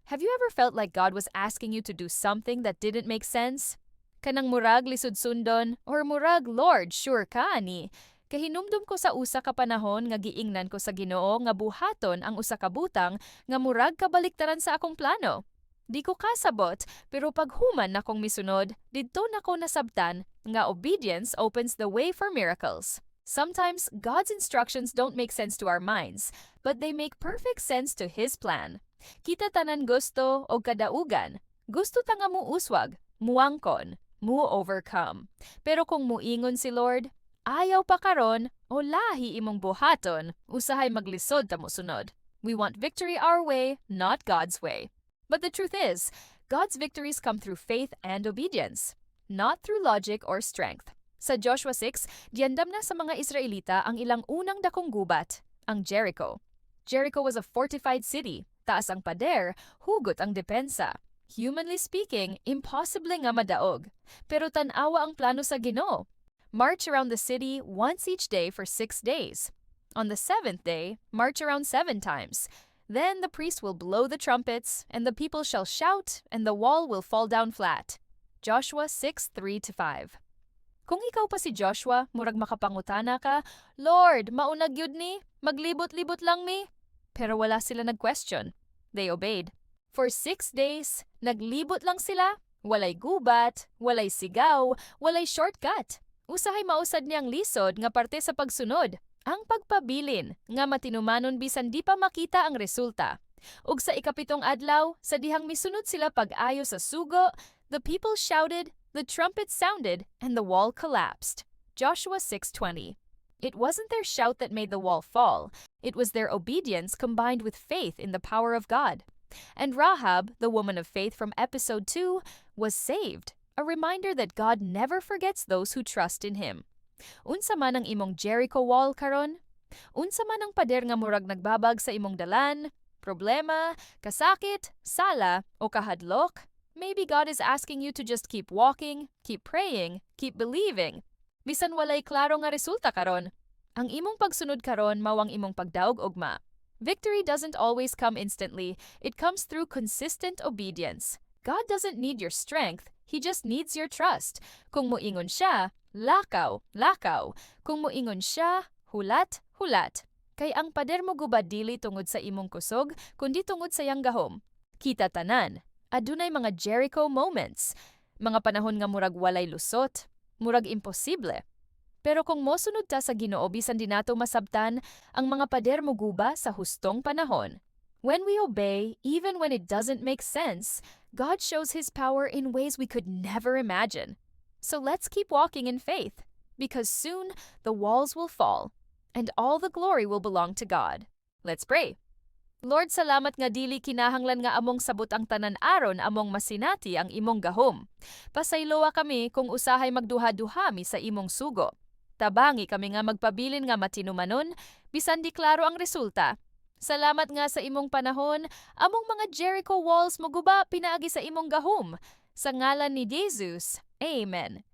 Have you ever felt like God was asking you to do something that didn't make sense? Kanang murag lisod sundon or murag, "Lord, sure ka ani?" Kahinumdum ko sa usa ka panahon nga giingnan ko sa Ginoo nga buhaton ang usa ka butang nga murag kabaliktaran sa akong plano. Di ko kasabot, pero paghuman nakong misunod, didto nako nasabtan nga obedience opens the way for miracles. Sometimes God's instructions don't make sense to our minds, but they make perfect sense to His plan. Kita tanan gusto og kadaugan. Gusto ta nga muuswag, muangkon, mu overcome. Pero kung muingon si Lord, "Ayaw pa karon" o "Lahi imong buhaton," usahay maglisod ta mosunod. We want victory our way, not God's way. But the truth is, God's victories come through faith and obedience, not through logic or strength. Sa Joshua 6, giandam na sa mga Israelita ang ilang unang dakong gubat, ang Jericho. Jericho was a fortified city, taas ang pader, hugot ang depensa. Humanly speaking, impossible nga madaog. Pero tan-awa ang plano sa Ginoo. March around the city once each day for 6 days. On the seventh day, march around seven times. Then the priest will blow the trumpets, and the people shall shout, and the wall will fall down flat. Joshua 6:3-5. Kung ikaw pa si Joshua, murag makapangutana ka, "Lord, mao na gyud ni? Maglibot-libot lang mi?" Pero wala sila nag-question. They obeyed. For 6 days, naglibot lang sila. Walay gubat, walay sigaw, walay shortcut. Usahay mao sad ni ang lisod nga parte sa pagsunod. Ang pagpabilin nga matinumanon bisan di pa makita ang resulta. Ug sa ikapitong adlaw, sa dihang misunod sila pag-ayo sa sugo, the people shouted, the trumpet sounded, and the wall collapsed. Joshua 6:20. It wasn't their shout that made the wall fall. It was their obedience combined with faith in the power of God. And Rahab, the woman of faith from episode 2, was saved, a reminder that God never forgets those who trust in Him. Unsa man ang imong Jericho wall karon? Unsa man ang pader nga murag nagbabag sa imong dalan, problema, kasakit, sala, o kahadlok? Maybe God is asking you to just keep walking, keep praying, keep believing. Bisan walay klaro nga resulta karon. Ang imong pagsunod karon mao ang imong pagdaog ugma. Victory doesn't always come instantly. It comes through consistent obedience. God doesn't need your strength, He just needs your trust. Kung moingon siya, "Lakaw," lakaw. Kung moingon siya, "Hulat," hulat. Kay ang pader moguba dili tungod sa imong kusog, kundi tungod sa iyang gahom. Kita tanan, adunay mga Jericho moments. Mga panahon nga murag walay lusot, murag imposible. Pero kung mosunod ta sa Ginoo bisan di nato masabtan, ang mga pader moguba sa hustong panahon. When we obey, even when it doesn't make sense, God shows His power in ways we could never imagine. So let's keep walking in faith, because soon the walls will fall, and all the glory will belong to God. Let's pray. Lord, salamat nga dili kinahanglan nga among sabot ang tanan aron among masinati ang imong gahom. Pasayloa kami kung usahay magduha-duha mi sa imong sugo. Tabangi kami nga magpabilin nga matinumanon, bisan di klaro ang resulta. Salamat nga sa imong panahon, among mga Jericho walls moguba pinaagi sa imong gahom. Sa ngalan ni Jesus. Amen.